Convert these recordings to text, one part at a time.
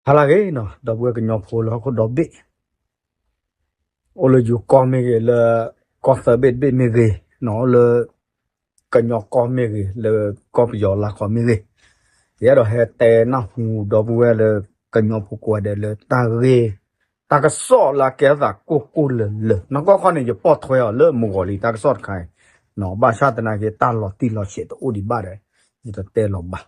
ဟါလၢအဂ့ၤနီၤ ဒီပုၢ်ဝဲၢ်ကညီဖိလၢဟီၣ်ခိၣ်ဒီဘ့ၣ်, အိၣ်လၢယိၤကီၢ်မ့ၢ်ဂ့ၤ, လၢကီၢ်သၢဘ့ၣ်တဘ့ၣ်မ့ၢ်ဂ့ၤနီၤ, အိၣ်လၢကညီကီၢ်မ့ၢ်ဂ့ၤ, လၢကီၢ်ပယီၤလါခီမ့ၢ်ဂ့ၤ, ယအဲၣ်ဒိးဟဲတဲနၢ်ဟူဒီပုၢ်ဝဲၢ်လၢကညီဖိကိးဂၤဒဲးလၢတၢ်ဂ့ၢ် တၢ်ကစီၣ်လၢအကဲထီၣ်သးကိၢ်ကိၢ်လၢၤလၢၤ, နီၢ်ကီၢ်ခီန့ၣ် ယပိာ်ထွဲအီၤလၢမုၢ်ဂီၤလံ တၢ်ကစီၣ်တခါအံၤ, ဘၣ်ဆၣ်သနာ်က့ တၢ်လီၤတံၢ်လီၤဆဲးတအိၣ်ဒံးဘၣ်ဒီး ယတတဲလီၤဘၣ်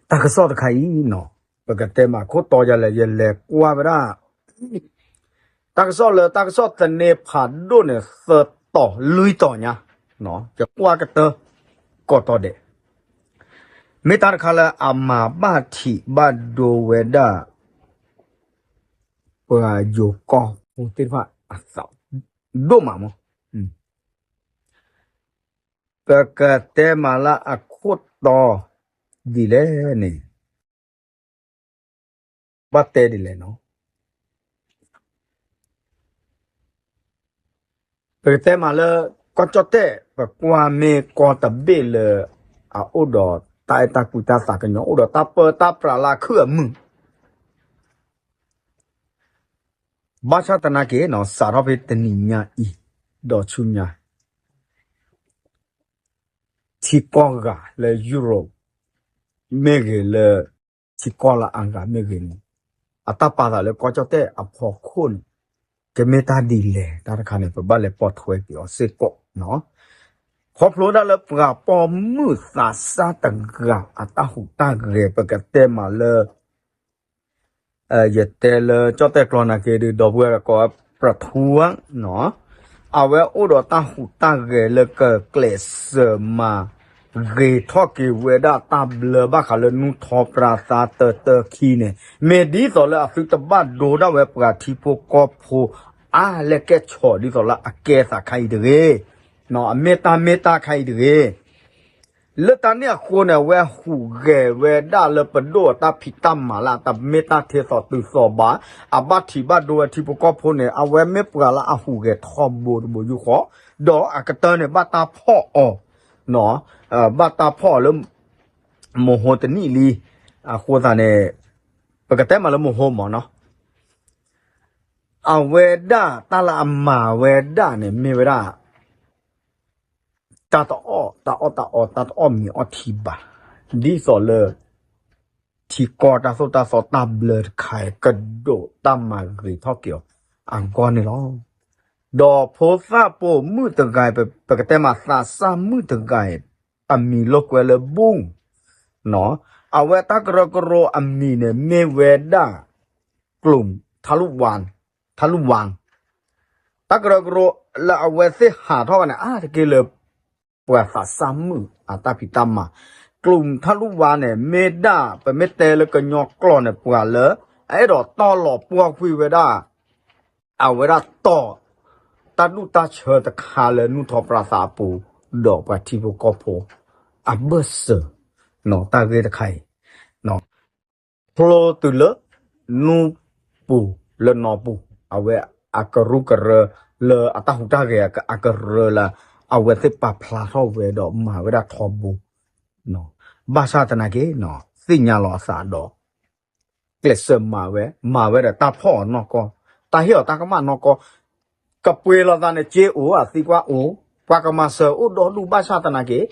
တၢ်ကစီၣ်တခါအံၤနီၤ, ပကတဲမးခိၣ်တီယၤလဲၣ် ယလဲၤကွၢ်ဝဲဒၣ် တၢ်ကစီၣ်လၢတၢ်ကစီၣ်သန့ဖးဒိၣ်န့ၣ် သၢတီၤလွံၢ်တီၤညါ, ယကွၢ်ကတၢၢ် ကိးတီၤဒဲး, မ့ၢ်တၢ်တခါလၢအမၤဘၣ်ထံးဘၣ်ဒိဝဲဒၣ် ပှၤယိၤကီၢ်ဖိသ့ၣ်တဖၣ်အသးဒိၣ်မးမး, ပကတဲမးလၢအခိၣ်တီဒ်လဲၣ်န့ၣ် ဘၣ်တဲဒ်လဲၣ်နီၤ, ပကတဲမးလၢ ကီၢ်ကၠီၣ်တဲၣ် ပကွၢ်မ့ၢ်ကီၢ်တဘ့ၣ်လၢ အအိၣ်ဒီးတၢ်အဲၣ်တၢ်ကွံတၢ်သးကညီၤ အိၣ်ဒီးတၢ်ပၢတၢ်ပြးလၢအခုၣ်အမုာ် ဘၣ်ဆၣ်သနာ်က့နီၤ စးထီၣ်ဖဲတနံၤညါအံၤ ဒီးဆူညါ ထံကီၢ်ဂၤလၢ Europe မ့ၢ်ဂ့ၤလၢ ထံကီၢ်လၢအဂၤမ့ၢ်ဂ့ၤန့ၣ် အတၢ်ပာ်သးလၢကီၢ်ကၠီၣ်တဲၣ်အဖီခိၣ်န့ၣ် ကမ့ၢ်တၢ်ဒ်လဲၣ် တၢ်တခါန့ၣ် ပဘၣ်လဲၤပိာ်ထွဲက့ၤအီၤစ့ၢ်ကီးနီၤ, ခီဖျိဒၣ်လၢပှၤပိာ်မုၣ်သးစၢ်တဂၤအတၢ်ဟူးတၢ်ဂဲၤ ပကတဲမးလၢ ယတဲလၢကၠီၣ်တဲၣ်ကျိာ်နာ်က့ဒုး ဒီပုၢ်ဝဲၢ်ကိး ပြထူနီၤ, အဝဲအိၣ်ဒီးတၢ်ဟူးတၢ်ဂဲၤလၢကကျဲးစၢးမၤဂ့ၤထီၣ်က့ၤဝဲဒၣ်တၢ်ဘျၢဘၣ်ဃးလၢနူၢ်ထီပြးသးတၢတၢခံန့ၣ် မ့ၢ်ဒ်သိးလၢအသုတဘၣ်ဒိဒၣ်ဝဲပှၤထံဖိကီၢ်ဖိအါလဲၣ်ကဲၣ်ဆိးဒ်သိးလၢအကဲသးခါအံၤတဂ့ၤ, အမ့ၢ်တၢ်မ့ၢ်တၢ်ခါအံၤတဂ့ၤ လၢတၢ်န့ၣ်အဃိန့ၣ် အဝဲဟူးဂဲၤဝဲဒၣ်လၢပဒိၣ်အတၢ်ဖံးတၢ်မၤလၢအတမ့ၢ်တၢ်ထဲသိးတုၤသိးဘၣ်, အဘၣ်ထံးဘၣ်ဒိဝဲထံဖိကီၢ်ဖိန့ၣ် အဝဲမ့ၢ်ပှၤလၢအဟူးဂဲၤထီဘိတဘိယူၢ်ဃီ, ဒီးအကတၢၢ်န့ၣ် ဘၣ်တၢ်ဖီၣ်အီၤ, ဘၣ်တၢ်ဖီၣ်အီၤလၢ မိဟိတနံၣ်လံ, အဃိသတးန့ၣ် ပကတဲမးလၢမိဟိမးနီၤ, အဝဲဒၣ်တၢ်လၢအမၤဝဲဒၣ်န့ၣ် မ့ၢ်ဝဲဒၣ် တၢ်တအီၣ် တၢ်အီၣ်တၢ်အီ တၢ်တအီၣ်မ့ၤအီထံဘၣ်, ဒ်သိးလၢ ထံကီၢ်တၢ်သိၣ်တၢ်သီတၢ်ဘျၢတခါအံၤ ကဒိးတၢ်မၤဂ့ၤထီၣ်က့ၤအီၤအဂီၢ်န့ၣ်လီၤ. ဒီးဖိသၣ်ပိာ်မုၣ်တဂၤအံၤ ပကတဲမးသးစၢ်မုၣ်တဂၤအံၤ အမံၤလိာ်ကွဲလၢ ဘုၣ် အဝဲတၢ်ကရၢကရိအမံၤန့ၣ် မ့ၢ်ဝဲဒၣ် ကလုာ်ထါလူၢ်ဝါ ထါလူၢ်ဝါ တၢ်ကရၢကရိလၢအဝဲသ့ၣ်ဟးထီၣ်ဝဲန့ၣ် အါတက့ၢ်လၢ ပှၤသးစၢ်မုၣ်အတၢ်ဖံးတၢ်မၤ, ကလုာ်ထါလူၢ်ဝါန့ၣ် မ့ၢ်ဒၣ် ပမ့ၢ်တဲလၢကညီကျိာ်န့ၣ် ပှၤလၢ အအဲၣ်ဒိးတီၢ်လီၤပှီၢ်ကွံာ်ဝဲဒၣ် အဝဲဒၣ်တီၢ် တၢ်ဒူၣ်တၢ်ဆၢတခါလၢနူၢ်ထီပြးသးအပူၤ ဒီးပှၤထံဖိကီၢ်ဖိ အဘၢၣ်စၢၤ တၢ်ဂ့ၢ်တခါအံၤ ဖျိတုၤလၢ နူၢ်ပူၤလၢနီၢ်ပူၤ အဝဲအကရူၢ်ကရၢ လၢအတၢ်ဟူးတၢ်ဂဲၤအကရၢလၢ အဝဲသ့ၣ်ပာ်ဖျါထီၣ်ဝဲဒီးမၤဝဲဒၣ်ထီဘိ ဘၣ်ဆၣ်သနာ်က့ သ့ၣ်ညါလီၤအသးဒီး ကျဲးစၢးမၤဝဲ မၤဝဲဒီးတၢ်ဖီၣ်အီၤနီၢ်ကီၢ် တၢ်ဟ့ၣ်အီၤတၢ်ကမၣ်နီၢ်ကီၢ် ကပှ့ၤလိာ်သးန့ၣ် စ့အိၣ် အသံကွၢ်အိၣ် ပှၤကမၤစၢၤအိၣ်ဒီဒူၣ် ဘၣ်ဆၣ်သနာ်က့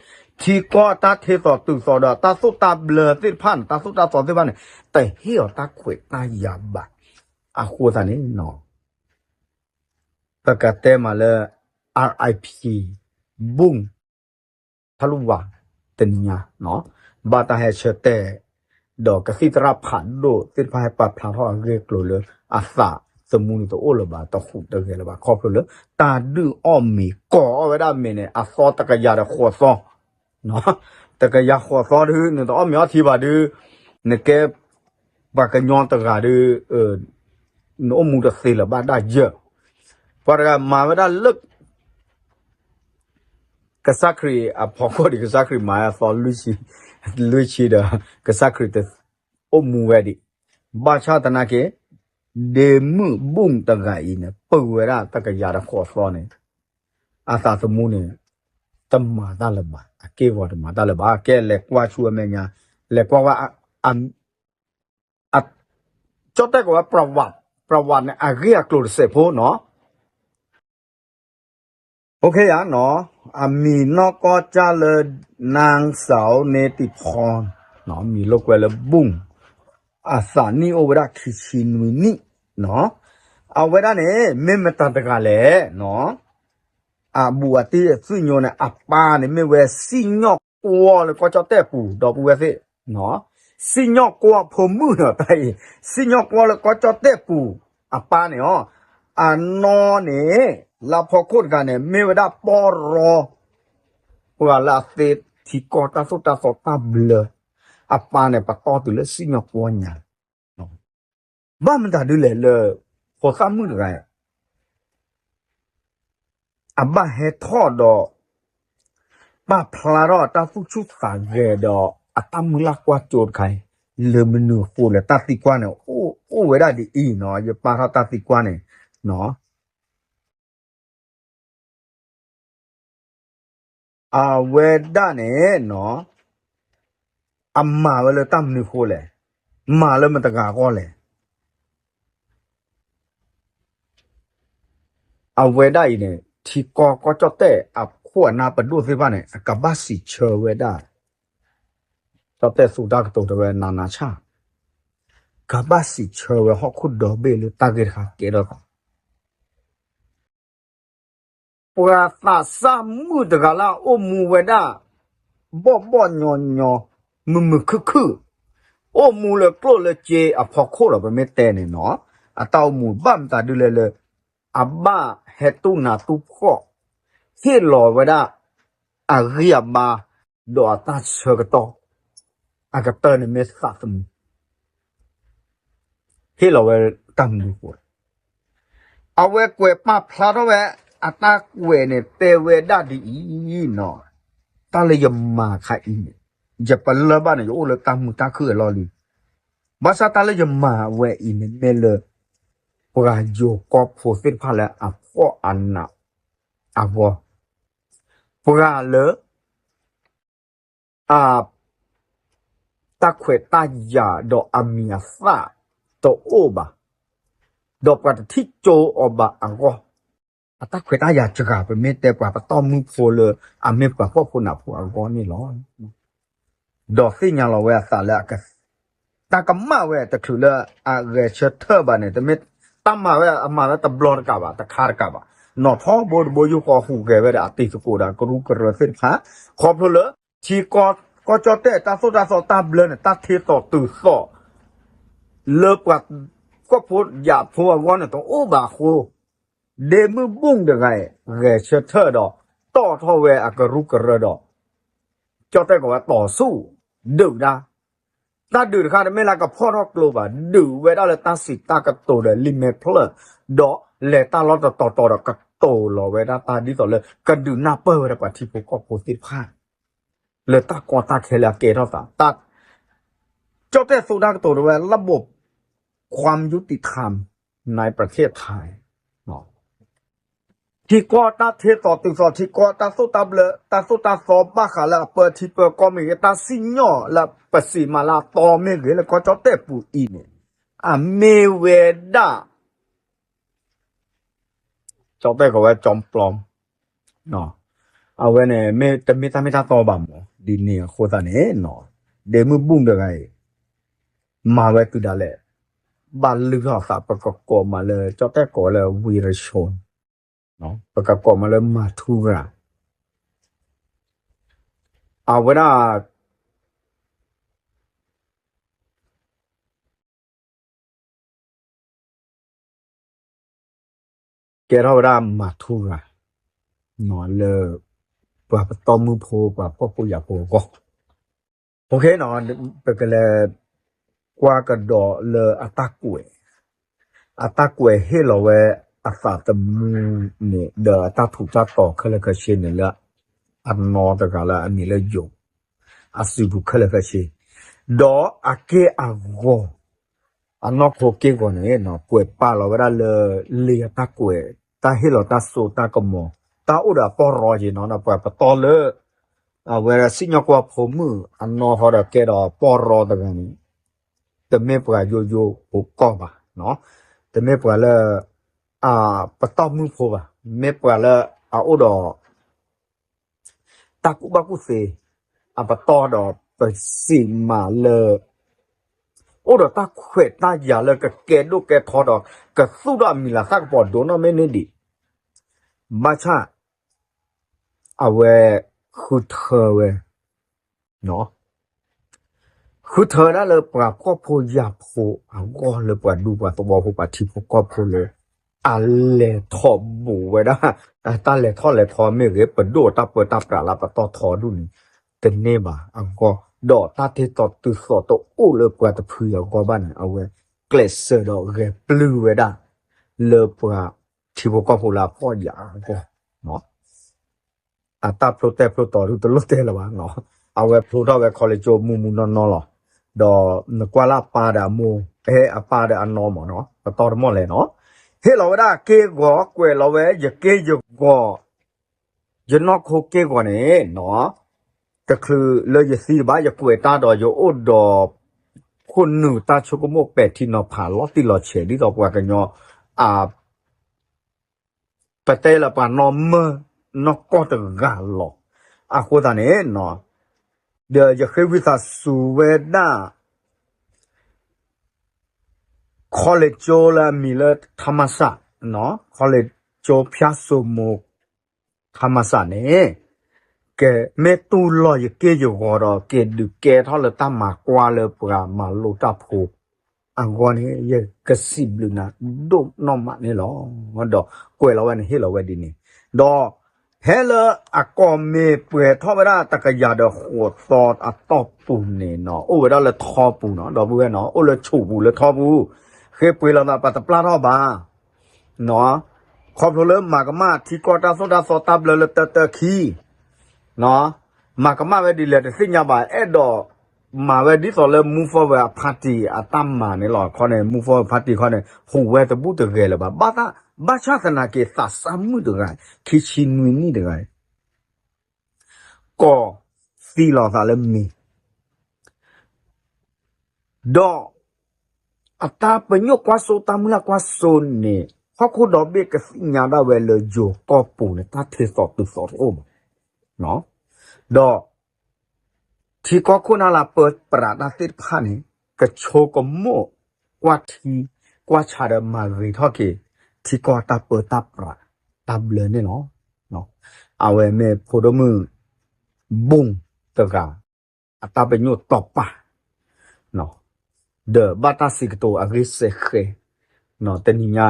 ထံကီၢ်တၢ်ထဲသိးတုၤသိးဒီး တၢ်သိၣ်တၢ်ဘျၢသ့ၣ်တဖၣ်န့ၣ် တၢ်သိၣ်တၢ်သီသ့ၣ်တဖၣ်န့ၣ် တဟ့ၣ်အီၤတၢ်ခွဲးတၢ်ယာ်ဘၣ်. အဃိသတးန့ၣ် ပကတဲမးလၢ RIP ဘုၣ် ထါလူၢ်ဝါ တနံၤညါ ဘၣ်တၢ်ဟဲဆၢတဲာ် ဒီးကသံၣ်သရၣ်ဖးဒိၣ်သ့ၣ်တဖၣ်ဟဲပာ်ဖျါထီၣ်အဂ့ၢ်အကျိၤလၢ အသးသမူန့ၣ်တအိၣ်လၢၤဘၣ် တဟူးတဂဲၤလၢၤဘၣ် ခီဖျိလၢ တၢ်ဒုးအီၣ်မ့ၤ ကိးအီၣ်ဝဲဒၣ်မ့ၤန့ၣ် အသီတကယၤဒီးဃိးသီ တကယၤဃိးသီဒုး နတအီၣ်မ့ၤအီထံဘၣ်ဒုး နကဲ ပှၤကညီတဂၤဒုး နအိၣ်မူတသ့လၢၤဘၣ်ဒၣ်ယဲၢ် ပှၤတဂၤမၤဝဲဒၣ်လၢ ကစၢ်ခရံာ်အဖီခိၣ်ဒံး ကစၢ်ခရံာ်မၤအသီလွံၢ်ဆံ လွံၢ်ဆံဒီး ကစၢ်ခရံာ်တအိၣ်မူဝဲဒံး ဘၣ်ဆၣ်သနာ်က့ ဒ့မုၣ်ဘူၣ်တဂၤအံၤန့ၣ် ပၢဝဲဒၣ်တကယၤဒီးဃိးသီန့ၣ် အသးသမူန့ၣ် တမၤတၢ်လၢၤဘၣ် အက့ၢ်အဂီၤတမၤတၢ်လၢၤဘၣ် ကဲလဲၤကွၢ်ဆူအမဲာ်ညါ လဲၤကွၢ်ဝဲ အ ကၠီၣ်တဲၣ်ကိးဝဲ ပြဝး ပြဝးန့ၣ် အဂ့ၢ်အကျိၤတစဲးဖိနီၤ. အိၣ်ခ့ယၤနီၤ, အမံၤနီၢ်ကီၢ်ကၢ်လၢ နၢင်းစၢ်အိၣ်န့ၢ်တံၤဖီ, မံၤလိာ်ကွဲလၢဘူၣ်, အသးနံၣ်အိၣ်ဝဲဒၣ်ခံဆံနွံနံၣ်နီၤ. အဝဲဒၣ်န့ၣ် မ့ၢ်မတၤတဂၤလဲၣ်နီၤ. အဘူးအတံၢ်အသွံၣ်ညိန့ၣ် အပၢ်န့ၣ်မ့ၢ်ဝဲစံၣ်ညီၣ်ကွီၢ်လၢကီၢ်ကၠီၣ်တဲၣ်ပူၤ ဒီပုၢ်ဝဲၢ်သ့ၣ်, စံၣ်ညီၣ်ကွီၢ်ဖိမုၣ်နီၤ တၢ်အံၤ, စံၣ်ညီၣ်ကွီၢ်လၢကီၢ်ကၠီၣ်တဲၣ်ပူၤ အပၢ်န့ၣ်အီၤ, အနီၢ်န့ၣ် လၢဖီခိၣ်တဂၤန့ၣ် မ့ၢ်ဝဲဒၣ်ပီၢ်ရီ ပှၤလၢအသ့ထံကီၢ်တၢ်သိၣ်တၢ်သီတၢ်ဘျၢ, အပၢ်န့ၣ် ပတီၢ်တုၤလၢစံၣ်ညီၣ်ကွီၢ်ညါ ဘၣ်မတၤဒ်လဲၣ်လၢ ဖိသၣ်မုၣ်တဂၤ အဘၣ်ဟဲထီၣ်ဒီး ပာ်ဖျါထီၣ်အတၢ်သူၣ်ဆူၣ်သးဂဲၤဒီး အတၢ်မုၢ်လၢ်ကွၢ်စိတခါအံၤ လၢမနုၤအဃိလဲၣ် တၢ်သံကွၢ်န့ၣ် အိၣ်ဝဲဒၣ်ဒ်အံၤနီၤ, ယပာ်ထီၣ်တၢ်သံကွၢ်န့ၣ်နီၤ. အဝဲဒၣ်န့ၣ်နီၤ, အမၤဝဲလၢတၢ်မနုၤအဃိလဲၣ်, မၤလၢမတၤတဂၤအဂီၢ်လဲၣ်. အဝဲဒၣ်အံၤန့ၣ် ထံကီၢ်ကီၢ်ကၠီၣ်တဲၣ်အခိၣ်အနၢ်ပဒိၣ်သ့ၣ်တဖၣ်န့ၣ် အကဘၣ်စံးဆၢဝဲဒၣ် ကၠီၣ်တဲၣ်သူတၢ်ကတိၤတဲဝဲ နၤနၤဆၣ်, ကဘၣ်စံးဆၢဝဲဟီၣ်ခိၣ်ဒီဘ့ၣ်လၢတၢ်ဂ့ၢ်တခါကဲထီၣ်သး ပှၤသးစၢ်မုၣ်တဂၤလၢအအိၣ်မူဝဲဒၣ် ဘီၣ်ဘီၣ်ညီညီ မုာ်မုာ်ခုၣ်ခုၣ်, အိၣ်မူလၢကျိၣ်လၢစ့အဖီခိၣ်ဒီး ပမ့ၢ်တဲန့ၣ်နီၤ, အတၢ်အိၣ်မူဘၣ်မတၤဒ်လဲၣ်လၢ အဘၣ်ဟဲတူၢ်နးတူၢ်ဖှီၣ်, ဟ့ၣ်လီၤဝဲဒၣ် အဂံၢ်အဘါ ဒီးအတၢ်ဆၢကတီၢ်, အကတၢၢ်န့ၣ်မ့ၢ်သးသမူ ဟ့ၣ်လီၤဝဲတၢ်မနုၤအဃိလဲၣ်. အဝဲကွဲးပာ်ဖျါထီၣ်ဝဲ အတၢ်ကွဲးန့ၣ်တဲဝဲဒၣ်ဒ်အံၤနီၤ, တၢ်လၢယမၤခါအံၤန့ၣ် ယပလၢၢ်ဘၣ်န့ၣ် ယအိၣ်လၢတၢ်မုာ်တၢ်ခုၣ်အလီၢ်လံ. ဘၣ်ဆၣ်တၢ်လၢယမၤဝဲအံၤန့ၣ်မ့ၢ်လၢ ပှၤယိၤကီၢ်ဖိသ့ၣ်တဖၣ်လၢအဖှီၣ်အနးအဂီၢ်, ပှၤလၢ အ တၢ်ခွဲးတၢ်ယာ်ဒီးအမံၤအသၣ်တအိၣ်ဘၣ်, ဒီးပှၤတထံၣ်ကၠိအီၤဘၣ်အဂီၢ်, အတၢ်ခွဲးတၢ်ယာ်စှၤ ပမ့ၢ်တဲပှၤပတီၢ်မုၢ်ဖိလၢ အမ့ၢ်ပှၤဖှီၣ်ဖိနးဖိအဂီၢ်န့ၣ်လီၤ. ဒီးသ့ၣ်ညါလီၤဝဲအသးလၢ တၢ်ကမၣ်ဝဲတချုးလၢအဂဲၤဆၢထၢၣ်ဘၣ်န့ၣ် တမ့ၢ်တၢ်မၤဝဲ အမၤဝဲတဘျီတကးဘၣ် တခါတကးဘၣ်, နီၣ်ထီဘိတဘိယူၢ်ဃီဟူးဂဲၤဝဲဒၣ်အတံၤသကိးဒီးကရူၢ်ကရၢသ့ၣ်တဖၣ်, ခီဖျိလၢ ထံကီၢ်ကီၢ်ကၠီၣ်တဲၣ်တၢ်သိၣ်တၢ်သီတၢ်ဘျၢန့ၣ် တၢ်ထ့သိးတုၤသိး လၢပှၤဃိၣ်ဖိယာ်ဖိအဂီၢ်န့ၣ် တအိၣ်ဘၣ်အဃိ, ဒ့မုၣ်ဘူၣ်တဂၤအံၤ ဂဲၤဆၢထၢၣ်ဒီး တီၢ်ထီၣ်ဝဲအကရူၢ်ကရၢဒီး ကၠီၣ်တဲၣ်ကိးဝဲတီၤဆူၣ် ဒုးတၢ်, တၢ်ဒုးတခါတမ့ၢ်လၢကဖီၣ်ထီၣ်ကျိဘၣ်, ဒုးဝဲဒၣ်လၢတၢ်စံးတၢ်ကတိၤဒီးလံာ်မဲာ်ဖျၢၣ်, ဒီးလဲၤတၢ်လီၢ်တတီၤတီၤဒီးကတိၤလီၤဝဲဒၣ်တၢ်ဒ်သိးလၢ ကဒုးနၢ်ပၢၢ်ဝဲဒၣ်ပှၤထံဖိကီၢ်ဖိသ့ၣ်တဖၣ် လၢတၢ်ကီတၢ်ခဲလၢအကဲထီၣ်သး, ကၠီၣ်တဲၣ်သူတၢ်ကတိၤတဲဝဲ ระบบความยุติธรรมในประเทศไทย ထံကီၢ်တၢ်ထ့သိးတုၤသိး ထံကီၢ်တၢ်သိၣ်တၢ်ဘျၢ တၢ်သိၣ်တၢ်သီဘၣ်ဃးလၢအပၢထံပၢကီၢ်မ့ၢ်ဂ့ၤ တၢ်စံၣ်ညီၣ်လၢပစံးမၤလၢအတီမ့ၢ်ဂ့ၤ လၢကီၢ်ကၠီၣ်တဲၣ်ပူၤအံၤန့ၣ် အမ့ၢ်ဝဲဒၣ် ကၠီၣ်တဲၣ်ကိးဝဲ จอมปลอม အဝဲန့ၣ် မ့ၢ်တမ့ၢ်တၢ်မ့ၢ်တၢ်တီဘၣ်မး ဒ်န့ၣ်အဃိသတးန့ၣ် ဒ့မုၣ်ဘူၣ်တဂၤအံၤ မၤဝဲတုၤဒၣ်လဲာ် ဘၣ်လုၢ်ထီၣ်သး ပကကိးမးလၢ ကၠီၣ်တဲၣ်ကိးလၢ ဝံရရှိန် ပကကိးမးလၢ မၤထူရၤ အဝဲဒၣ် ကဲထီၣ်ဝဲဒၣ်မၤထူရၤ လၢ ပှၤပတီၢ်မုၢ်ဖိ ပှၤဖှီၣ်ဖိယာ်ဖိအဂီၢ် ပကလဲၤ ကွၢ်ကဒီးလၢအတၢ်ကွဲး အတၢ်ကွဲးဟ့ၣ်လီၤဝဲအသးသမူန့ၣ် ဒီးအတၢ်ထူးတၢ်တီၤခဲလၢာ်ခဲဆ့န့ၣ်လၢ အနီၢ်တဂၤလၢအမံၤလၢယိၤ အစုပူၤခဲလၢာ်ခဲဆ့ ဒီးအက့ၢ်အဂီၤ အနီၢ်ခိက့ၢ်ဂီၤန့ၣ် ကွဲးပာ်လီၤဝဲဒၣ်လၢ လံာ်အတၢ်ကွဲး တၢ်ဟ့ၣ်လီၤတၢ်စိတၢ်ကမီၤ တၢ်အိၣ်ဒီးအပီၢ်ရီက့ၤနီၤ ဒီးပှၤပတီၢ်လၢ အဝဲစံၣ်ညီၣ်ကွီၢ်ဖိမုၣ်အနီၢ်ဟီဒီးကဲဒီးပီၢ်ရီတဂၤန့ၣ် တမ့ၢ်ပှၤယိယိဖိကီၢ်ဘၣ်, တမ့ၢ်ပှၤလၢ အပတီၢ်မုၢ်ဖိဘၣ်, မ့ၢ်ပှၤလၢအအိၣ်ဒီး တၢ်ကူၣ်ဘၣ်ကူၣ်သ့ အပတီၢ်ဒီးပစံးမးလၢ အိၣ်ဒီးတၢ်ခွဲးတၢ်ယာ်လၢကကဲဒိၣ်ကဲထီဒီး ကသူၣ်ထီၣ်အမံၤလၤသၣ်ကပီၤဒိၣ်နီၢ်မ့ၢ်န့ၢ်ဒံး, ဘၣ်ဆၣ် အဝဲ ဃုထၢဝဲ ဃုထၢဝဲဒၣ်လၢပှၤဖှီၣ်ဖိယာ်ဖိအဂီၢ်လၢပှၤဒူပှၤသဝီဖိပှၤထံဖိကီၢ်ဖိလၢ အလဲၤထီၣ်ဘူးဝဲဒၣ် တၢ်လဲၤထီၣ်လဲၤထီမ့ၢ်ဂ့ၤ ပဒိၣ်တၢ်ပၢတၢ်ပြးလၢပတီၢ်ထီဒူၣ်န့ၣ် တန့ၢ်ဘၣ်အဂီၢ် ဒီးတၢ်တ့သိးတုၤသိးတအိၣ်လၢပှၤတဖုအဂီၢ်ဘၣ်န့ၣ် အဝဲကျဲးစၢးဒီးဂဲၤပျုၢ်ဝဲဒၣ် လၢပှၤထံဖိကီၢ်ဖိလၢအဖှီၣ်ယာ်အဂီၢ် အတၢ်ဖျိတဲဖျိတီၤဒုးတလိၣ်တဲလၢၤဘၣ်နီၤ, အဝဲဖျိထီၣ်ဝဲ college မူမူနီၢ်နီၢ်လီၤ, ဒီးနကွၢ်လၢအပၢ်ဒီးအမိၢ် အဲ အပၢ်ဒီးအနီၢ်မးနီၤ ပတီၢ်တမီၢ်လဲၣ်နီၤ, ဟ့ၣ်လီၤဝဲဒၣ်က့ၢ်ဂီၤ ကွဲးလီၤဝဲ ယက့ၢ်ယဂီၤ ယနီၢ်ခိက့ၢ်ဂီၤန့ၣ်နီၤ, တချုးလၢယသံတဘၣ် ယကွဲးတၢ်ဒီးယအိၣ်ဒီး ခိၣ်နူာ်တၢ်ဆိကမိၣ်ပဲာ်ထံနီၤဖးလီၤတံၢ်လီၤဆဲး ဒ်သိးပှၤကညီ အ ပတဲလၢပှၤနီၢ်မၢ နီၢ်ကီၢ်တဂၤလီၤ. အဃိသတးန့ၣ်နီၤ, ဒီးယဃ့ဝံသးစူၤဝဲဒၣ် college လၢအမံၤလၢ ထမစး, college ဖၠၣ်စိမိၤ ထမစးန့ၣ် ကဲမ့ၢ်တူၢ်လိာ်ယက့ၢ်ယဂီၤဒီး က့ၤဒုးကဲထီၣ်လၢတၢ်မၤကွၢ်လၢပှၤမၤလိတၢ်ဖိ အဂီၢ်န့ၣ် ယကစံးဘျုးနၤဒိၣ်နီၢ်မးန့ၣ်လီၤ. ဒီးကွဲးလီၤဝဲန့ၣ် ဟ့ၣ်လီၤဝဲဒ်န့ၣ်, ဒီးဖဲလၢအကိးမ့ၢ်ပှဲၤထီၣ်ဝဲဒၣ်တကယၤဒီးဃိးသီအတီၢ်ပူၤန့ၣ်နီၤ အိၣ်ဝဲဒၣ်လၢထီပူၤနီၤ ဒီပုၢ်ဝဲၢ်နီၤ အိၣ်လၢဆိးပူၤလၢထီပူၤ, ဃ့ပှ့ၤလီၤသး ပတပျၢ်ထီၣ်ဘၣ် ခီဖျိလၢမၤကမၣ်ထံကီၢ်တၢ်သိၣ်တၢ်သီတၢ်ဘျၢလၢတၢတၢခံ မၤကမၣ်ဝဲဒ်လဲၣ်တသ့ၣ်ညါဘၣ် အဲၣ်ဒိးမၤဝဲဒ်သိးလၢ move forward party အတၢ်မၤန့ၣ်လီၤ. ခီန့ၣ် move forward party ခီန့ၣ် ဟူးဝဲတဘူၣ်တဂဲၤလၢၤဘၣ်. ဘၣ်သ ဘၣ်ဆၣ်သနာ်က့ သးစၢ်မုၣ်တဂၤ ခံဆံနွံနံၣ်တဂၤ ကိးသံလီၤသးလၢမ့ၤ ဒီး အတၢ်ပညိၣ်ကွၢ်စိ တၢ်မုၢ်လၢ်ကွၢ်စိန့ၣ် ဟီၣ်ခိၣ်ဒီဘ့ၣ်ကသ့ၣ်ညါဒၣ်ဝဲလၢယိၤကီၢ်ပူၤန့ၣ် တၢ်ထဲသိးတုၤသိးတအိၣ်ဘၣ်. ဒီး ထံကီၢ်ခိၣ်နၢ်လၢပၢပြးတၢ်သ့ၣ်တဖၣ်န့ၣ် ကဆိကမိၣ်ကွၢ်ထံကွၢ်ဆးဒီးမၤဂ့ၤထီၣ်က့ၤ ထံကီၢ်တၢ်ပၢတၢ်ပြးတၢ်ဘျၢန့ၣ်လီၤ. အဝဲမ့ၢ်ဖိဒိၣ်မုၣ် ဘိၣ်တဂၤ အတၢ်ပညိၣ်တီၤပာ် ဒီးဘၣ်တၢ်စံးကတိၤအဂ့ၢ်စဲးဃဲး တနံၤညါ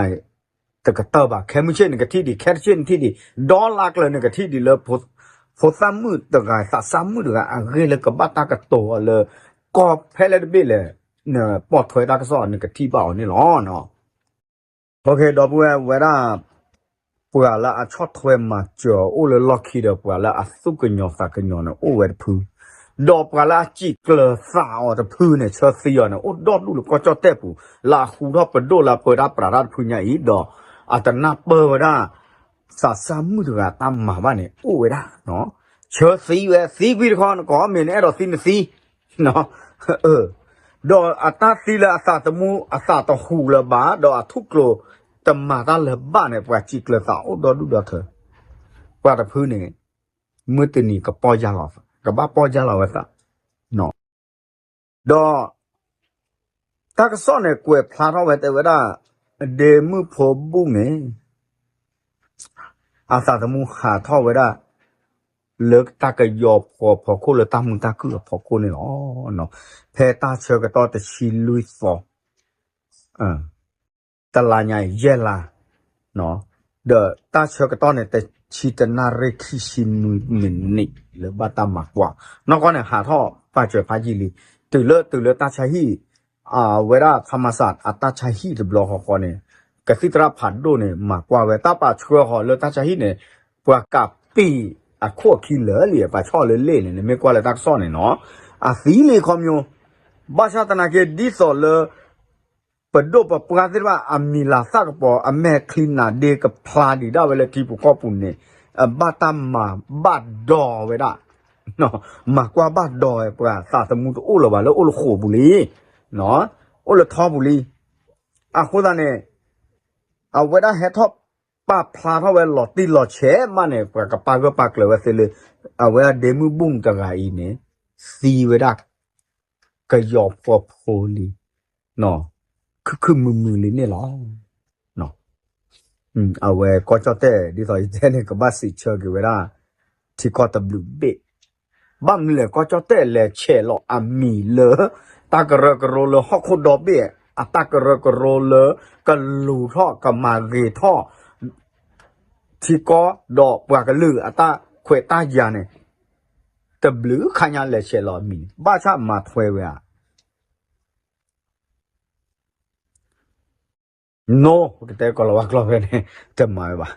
တကတၢၢ်ဘၣ် ခဲမုၢ်ဆ့ၣ်နကထံၣ်ဒံး ခဲတဆ့ၣ်နထံၣ်ဒံး ဒီလါကျၢၤနကထံၣ်ဒံးလၢ ဖိသၣ်မုၣ်တဂၤ သးစၢ်မုၣ်တဂၤအဂ့ၢ်လၢကဘၣ်တၢ်ကတိၤအီၤလၢ ကီၢ်ဖဲလဲၣ်တဘ့ၣ်လဲၣ် နပိာ်ထွဲတၢ်ကစီၣ်နကထံၣ်ဘၣ်အီၤန့ၣ်လီၤ. ဒီပုၢ်ဝဲၢ်ဝဲဒၣ် ပှၤလၢအဆီၣ်ထွဲမၤစၢၤအီၤအိၣ်လၢလီၢ်ခံဒီး ပှၤလၢအသူၣ်ကညီၤသးကညီၤန့ၣ် အိၣ်ဝဲတဖု, ဒီးပှၤလၢအစံးကျၢၤသးအီၤတဖုန့ၣ် ဆၢသံအီၤန့ၣ် အိၣ်ဒီဒူၣ်လၢကီၢ်ကၠီၣ်တဲၣ်ပူၤ လၢအဃူထီၣ်ပဒိၣ်လၢအပၢတၢ်ပြးတၢ်တဖုညါအံၤ ဒီးအတနၢ်ပၢၢ်ဝဲဒၣ် သးစၢ်မုၣ်တဂၤတၢ်မၤဘၣ်န့ၣ် အိၣ်ဝဲဒၣ် ဆၢသံဝဲ သံကွံာ်တခီ နကိးမ့ၢ်နအဲၣ်ဒိးသံနသံ ဒီးအတၢ်သံလၢအသးသမူ အသးတဟူးလၢၤဘၣ် ဒီးအထူၣ်ကျိၤတမၤတၢ်လၢၤဘၣ်န့ၣ် ပှၤစံးကျၢၤသးအိၣ်ဒီဒူၣ်ဒီထၢ ပှၤတဖုန့ၣ် မုၢ်တနံၤကပီၢ်ယၢ်လီၤသး ကဘၣ်ပီၢ်ယၢ်လီၤဝဲသး ဒီး တၢ်ကစီၣ်န့ၣ် ကွဲးဖျါထီၣ်ဝဲတဲဝဲဒၣ် ဒ့မုၣ်ဖိဘူၣ်န့ၣ် အသးသမူဟးထီၣ်ဝဲဒၣ် လၢတၢ်ကယီၤဖီဖီခိၣ်လၢတၢ်မုာ်တၢ်ခုၣ်အဖီခိၣ်န့ၣ်လီၤ. ဖဲတၢ်ဆၢကတီၢ်တဆံလွံၢ်သီ တလါညါအံၤ ယဲၢ်လါ ဒီးတၢ်ဆၢကတီၢ်န့ၣ် တဆံတနၣ်ရံၣ်ခံဆံနွံမံးနံး လၢဘၣ်တၢ်မၤကွၢ် နီၢ်ကီၢ်န့ၣ် ဟးထီၣ်ပာ်စၢၤဖးယံာ်လံ တုၤလၢတုၤလၢတၢ်ဆါဟံၣ် အဝဲဒၣ် ခမစၣ် အတၢ်ဆါဟံၣ်တဘျီဃီဃီန့ၣ် ကသံၣ်သရၣ်ဖးဒိၣ်န့ၣ် မၤကွၢ်ဝဲ တၢ်ပာ်ဆှၢဃီၤလၢတၢ်ဆါဟံၣ်န့ၣ် ပှၤကးပံာ်အခိၣ်အခံလၢာ်လံ ပာ်ဆီၣ်လၢလ့ၣ်န့ၣ် နမ့ၢ်ကွၢ်လၢတၢ်ကစီၣ်န့ၣ်နီၤ အသံလံခီမညိ ဘၣ်ဆၣ်သနာ်က့ ဒ်သိးလၢ ပဒိၣ်ပပှၢ်သ့ၣ်တဖၣ် အမံၤလၤသၣ်ကပီၤ အမဲာ်ချံနါဒ့ကဖျါဒံးဒၣ်ဝဲလၢထံပူၤကီၢ်ပူၤန့ၣ် ဘၣ်တၢ်မၤဘၣ်ဒီးဝဲဒၣ် မၤကွၢ်ဘၣ်ဒီးဝဲ ပှၤသးသမူတအိၣ်လၢၤဘၣ်လၢအိၣ်လၢဃိာ်ပူၤလံနီၤ အိၣ်လၢထီပူၤလံ. အဃိသတးန့ၣ် အဝဲဒၣ်ဟဲထီၣ်ပာ်ဖျါထီၣ်ဝဲလီၤတံၢ်လီၤဆဲးမးန့ၣ် ပှၤကပာ်ဂၢၢ်ပာ်ကျၢၤဝဲသ့လၢ အဝဲဒၣ်ဒ့မုၣ်ဘူၣ်တဂၤအံၤန့ၣ် သံဝဲဒၣ် ကယီၤဖိဖိလံ ခုၣ်ခုၣ်မုာ်မုာ်လံန့ၣ်လီၤ. အဝဲကီၢ်ကၠီၣ်တဲၣ် ဒ်သိးယတဲန့ၣ် ကဘၣ်စံးဆၢက့ၤဝဲဒၣ် ထံကီၢ်တဘျုးဘ့ၣ်. ဘၣ်မနုၤလဲၣ် ကီၢ်ကၠီၣ်တဲၣ်လဲၤဆဲးလီၤအမံၤလၢ တၢ်ကရၢကရိလၢဟီၣ်ခိၣ်ဒီဘ့ၣ် အတၢ်ကရၢကရိလၢ ကလူၤထီၣ်ကမၤဂ့ၤထီၣ် ထံကီၢ်ဒီးပှၤကလုာ်အတၢ်ခွဲးတၢ်ယာ်န့ၣ် တဘျုးခါညါလဲၤဆဲးလီၤအမံၤန့ၣ် ဘၣ်ဆၣ်မၤထွဲဝဲဧါ. နီၢ် ပကတဲကီၢ်လီၤဝါကျိာ်ဖဲန့ၣ် တမၤဝဲဘၣ်.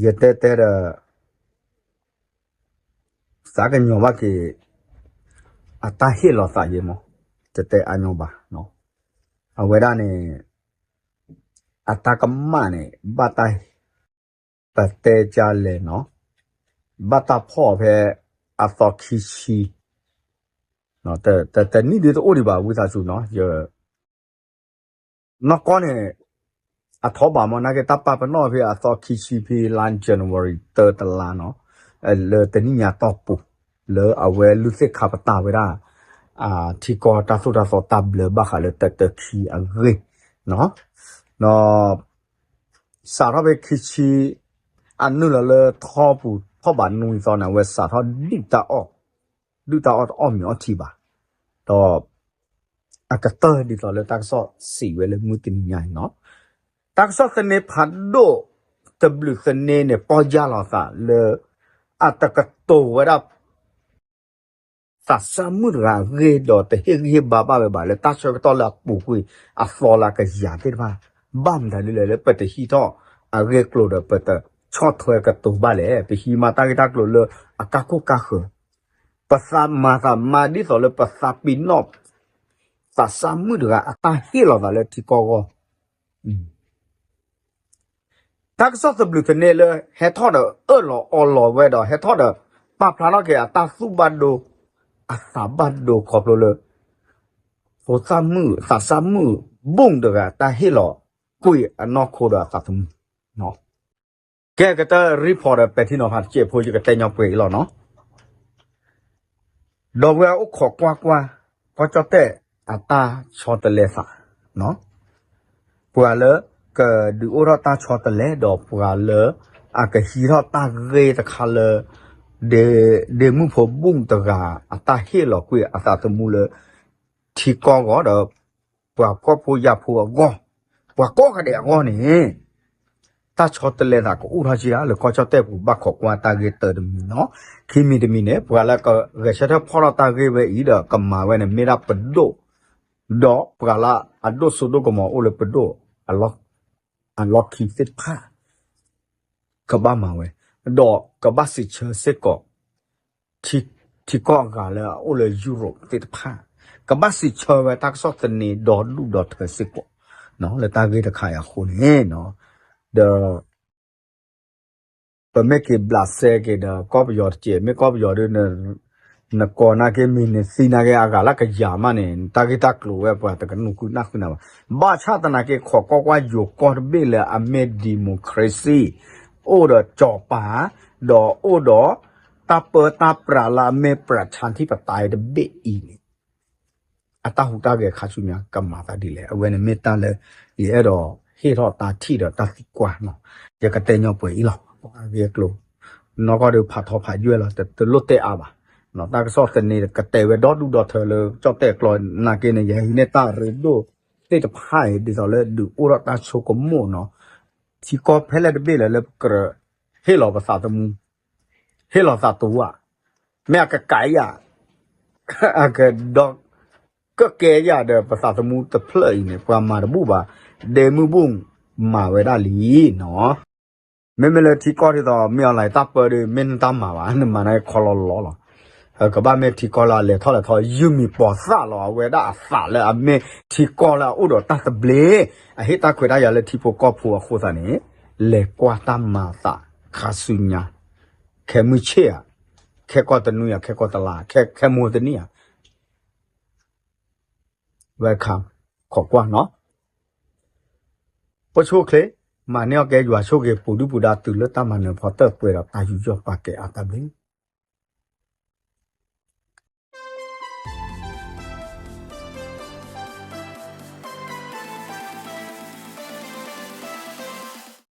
ယတဲတဲဒီး သးကညီၤဘၣ်က့ၤ အတၢ်ဟ့ၣ်လီၤသးယဲမး တတဲအါညီဘၣ်. အဝဲဒၣ်န့ၣ် အတၢ်ကမၣ်န့ၣ် ဘၣ်တၢ် ပတဲကလဲၣ်နီၤ ဘၣ်တၢ်ဖီၣ်ဖဲအသီခံဆံ တနံၣ်ဒုတအိၣ်ဒံးဘၣ် ဝံသးစူၤနီၤ နီၢ်ကီၢ်န့ၣ် အထီဘၣ်မ့ၢ်နာ်က့ တၢ်ပာ်ပနီၣ်ဖဲအသီခံဆံဖဲလါ January တၢတလါနီၤ လၢတနံၣ်ညါတီၢ်ပူၤ လၢအဝဲလုၢ်သ့ၣ်ခါပတာ်ဝဲဒၣ် ထံကီၢ်တၢ်သိၣ်တၢ်သီတၢ်ဘျၢဘၣ်ဃးလၢတၢ်တၢခံအဂ့ၢ် ဒီး စးထီၣ်ဖဲခံဆံ အနုာ်လီၤလၢထီပူၤထီၣ်ဘးနွံသီန့ၣ် အဝဲစးထီၣ်ဒုၣ်တၢ်အီၣ် ဒုၣ်တၢ်အီၣ်တအီၣ်မ့ၤအီထံဘၣ်. ဒီး အကတၢၢ်ဒ်သိးလၢတၢ်ကစီၣ်စံးဝဲလၢမုၢ်တနံၤညါအံၤနီၤ တၢ်ကစီၣ်သန့ဖးဒိၣ် တဘျုးသန့န့ၣ် ပီၢ်ယၢ်လီၤသးလၢ အတကတိၤဝဲဒၣ် သးစၢ်မုၣ်တဂၤအဂ့ၢ်ဒီးတဟ့ၣ်ဂံၢ်ဟ့ၣ်ဘါဘၣ်ဝဲဘၣ်လၢတၢ်ဆၢကတီၢ်လၢအပူၤကွံာ်အသီလၢအကယၤသ့ၣ်တဖၣ် ဘၣ်မတၤဒ်လဲၣ်လၢပတဟံးထီၣ်အဂ့ၢ်ကျိၤဒီးပတဆီၣ်ထွဲကတိၤဘၣ်လဲၣ် ပဟံးမၤတၢ်ဂ့ၢ်တၢ်ကျိၤလၢအကါခိၣ်ကါဃၢၤ ပသးမၤသးမၤဒ်သိးလၢပသးပ့ၤနီၣ် သးစၢ်မုၣ်တဂၤအတၢ်ဟ့ၣ်လီၤသးလၢထံကီၢ်အဂီၢ် တၢ်ကစီၣ်သဘျုးသန့လၢ ဟဲထီၣ်ဒီးအၢၣ်လီၤအီလီၤဝဲဒီး ဟဲထီၣ်ဒီး ပာ်ဖျါထီၣ်က့ၤအတၢ်သူၣ်ဘၣ်ဒိ အသးဘၣ်ဒိခီဖျိလၢ ဖိသၣ်မုၣ် သးစၢ်မုၣ် ဘူၣ်တဂၤ တၢ်ဟ့ၣ်လီၤကွံာ်အနီၢ်ခိဒီးအသးသမူ ကဲကတၢၢ် report ဒီးပဲာ်ထံနီၤဖးတစဲးဖိ ယကတဲညီပှဲၤအံၤလီၤနီၤ ဒီပုၢ်ဝဲၢ်အိၣ်ခိးကွၢ်ကွၢ် ကီၢ်ကၠီၣ်တဲၣ်အတၢ်ဆီတလဲသး ပှၤလၢကဒုးအိၣ်ထီၣ်တၢ်ဆီတလဲဒီးပှၤလၢ အကဟံးထီၣ်တၢ်ဂ့ၢ်တခါလၢ ဒ့မုၣ်ဖိဘူၣ်တဂၤ အတၢ်ဟ့ၣ်လီၤကွံာ်အသးသမူလၢ ထံကီၢ်ဂီၢ်ဒီး ပှၤကီၢ်ဖိယာ်ဖိအဂီၢ် ပှၤကိးဂၤဒဲးအဂီၢ်န့ၣ် တၢ်ဆီတလဲသးကအိၣ်ထီၣ်က့ၤဧါ လၢကီၢ်ကၠီၣ်တဲၣ်ပူၤဘၣ်ခိးကွၢ်တၢ်ဂ့ၢ်တၢတမံၤနီၤ ခံမံၤတမံၤန့ၣ် ပှၤလၢကဂဲၤဆၢထၢၣ်ဖီၣ်ထီၣ်တၢ်ဂ့ၢ်ဝဲအံၤဒီးကမၤဝဲန့ၣ် မ့ၢ်ဒၣ်ပဒိၣ် ဒီးပှၤလၢအဒိၣ်စိဒိၣ်ကမီၤအိၣ်လၢပဒိၣ် အလီၢ်ခံသ့ၣ်တဖၣ် ကဘၣ်မၤဝဲ ဒီးကဘၣ်စံးဆၢစ့ၢ်ကီး ထံကီၢ်အဂၤလၢအအိၣ်လၢ Europe သ့ၣ်တဖၣ် ကဘၣ်စံးဆၢဝဲတၢ်ကစီၣ်သန့ဒီဒူၣ်ဒီထၢစ့ၢ်ကီး လၢတၢ်ဂ့ၢ်တခါအံၤအဃိန့ၣ် ဒီး ပမ့ၢ်က့ၤဘျးစဲက့ၤဒီးကီၢ်ပယီၤတက့ၢ် မ့ၢ်ကီၢ်ပယီၤဒ် နကိးနာ်က့မ့ၢ်နသံနာ်က့အဂၤလၢကယၤမးန့ၣ် တၢ်ဂ့ၢ်တၢ်ကျိၤဝဲပှၤတကနၢ်ဃုနၢ်ဃုနၢ်ဘၣ် ဘၣ်ဆၣ်သနာ်က့ ခိးကွၢ်ကွၢ်ယိၤကီၢ်တဘ့ၣ်လၢအမ့ၢ် democracy အိၣ်ဒီးစီၤပၤ ဒီးအိၣ်ဒီး တၢ်ပၢတၢ်ပြးလၢအမ့ၢ် ပြးဆါထံပတာ်တဘ့ၣ်အံၤန့ၣ် အတၢ်ဟူးတၢ်ဂဲၤခါဆူညါကမၤသးဒ်လဲၣ် အဝဲန့ၣ်မ့ၢ်တၢ်လၢ ယအဲၣ်ဒိးဟ့ၣ်ထီၣ်တၢ်ထံၣ်ဒီးတၢ်သံကွၢ်နီၤ ယကတဲညီပှဲၤအံၤလီၤ အဂ့ၢ်အကျိၤ နီၢ်ကီၢ်ဒီးဖးထီဖးယွဲၢ်လီၤ တလိၣ်တဲအါဘၣ် တၢ်ကစီၣ်သန့ကတဲဝဲဒီဒူၣ်ဒီထၢလၢကၠီၣ်တဲၣ်ကျိာ်နာ်က့န့ၣ် ယဟံးန့ၢ်တၢ်ရ့ဒိၣ်သ့ၣ်တဖၣ်အံၤ ဒ်သိးလၢဒုးအိၣ်ထီၣ်တၢ်ဆိကမိၣ်နီၤ ထံကီၢ်ဖဲလဲၣ်တဘ့ၣ်လၢ လၢပကြၢးဟ့ၣ်လီၤပသးသမူ ဟ့ၣ်လီၤသးတဝၢ မ့ၢ်အကကးယၤ အကဒီး ကကဲယၤဒီးပသးသမူတဖျၢၣ်အံၤန့ၣ် ပှၤမၤတဘူၣ်ဘၣ် ဒ့မုၢ်ဘူၣ်မၤဝဲဒၣ်လံနီၤ မ့မ့ၢ်လၢထံကီၢ်ဒ်သိး မ့ၢ်အီၤလၢတၢ်ပၢဒ် မ့ၢ်နတၢ်မၤဘၣ် နမၤန့ၣ်ခီလီၤလီၤလီၤ ကဘၣ်မ့ၢ်ထံကီၢ်လၢအလဲၤထီၣ်လဲၤထီ ယုၢ်မံၤပိာ်သၣ်လီၤ အဝဲဒၣ်အသးလၢအမ့ၢ်ထံကီၢ်လၢအအိၣ်ဒီးတၢ်သဘျ့ အဟ့ၣ်တၢ်ခွဲးတၢ်ယာ်လၢထံဖိကီၢ်ဖိအဃိသတးန့ၣ် လဲၤကွၢ်တၢ်မၤသးခါဆူညါ ခဲမုၢ်ဆ့ၣ်ဧါ ခဲကီၢ်တနွံဧါ ခဲကီၢ်တလါ ခဲမုၢ်တနံၣ်ဧါ welcome ခိးကွၢ်နီၤ. အိၣ်ဆူၣ်အိၣ်ချ့, မၤန့ၢ်အီၣ်ကဲယွၤဆိၣ်ဂ့ၤ ပူၤဒုၣ်ပူၤဒါ တုၤလၢတၢ်မၤနၢၤဖီတၢၣ်ပှဲၤဒီးတၢ်ယူးယီၣ်ပာ်ကဲအါတၢ်ဘျုး